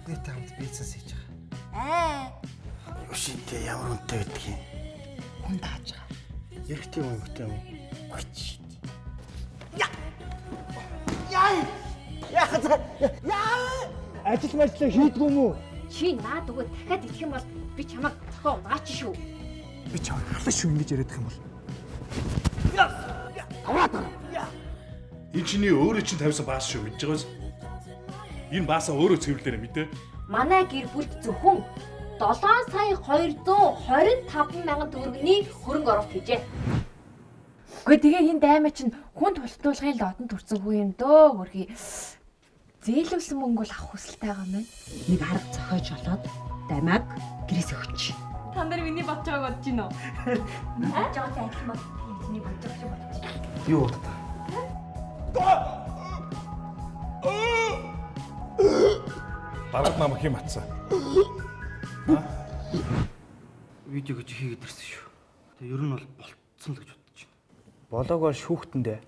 Тэднийтэй хамт бизнес хийж байгаа. Аа. Шинтэй ямар үнэтэй байдаг юм? Хүн дааж байгаа. Эрэгтэй юм эмэгтэй юм уу? Гүч. Ажил мажлаа хийдгүү юм уу? Чи наад өгөө дахиад идэх юм бол би чамайг зохион унаач шүү. Би чамайг халаа шүү ингэж яриад их юм бол. Энэ чиний өөрөө чинь тавьсан баас шүү мэдж байгаас. Энэ баасаа өөрөө цэвэрлээрэ мэдээ. Манай гэр бүлд зөвхөн 7 сая 225 мянган төгрөгийн хөрөнгө оруулалт хийжээ. Үгүй тэгээ энэ даймаа чинь хүн тултуулгын лодон төрсэн хүү юм дөө хөрхий. Зээлүүлсэн мөнгө бол авах хүсэлтэй байгаа юм байна. Нэг арга зохиож олоод дамааг гэрээс өгч. Та нар миний бодож байгааг бодож гинөө. Жоо адилхан бол чиний бодож байгаа шиг бодож. Юу боддог? Дараад намайг хэм атсан. Видео гэж хийгээд ирсэн шүү. Тэгээ ер нь бол болцсон л гэж бодож байна. Болоогоор шүүхтэндээ.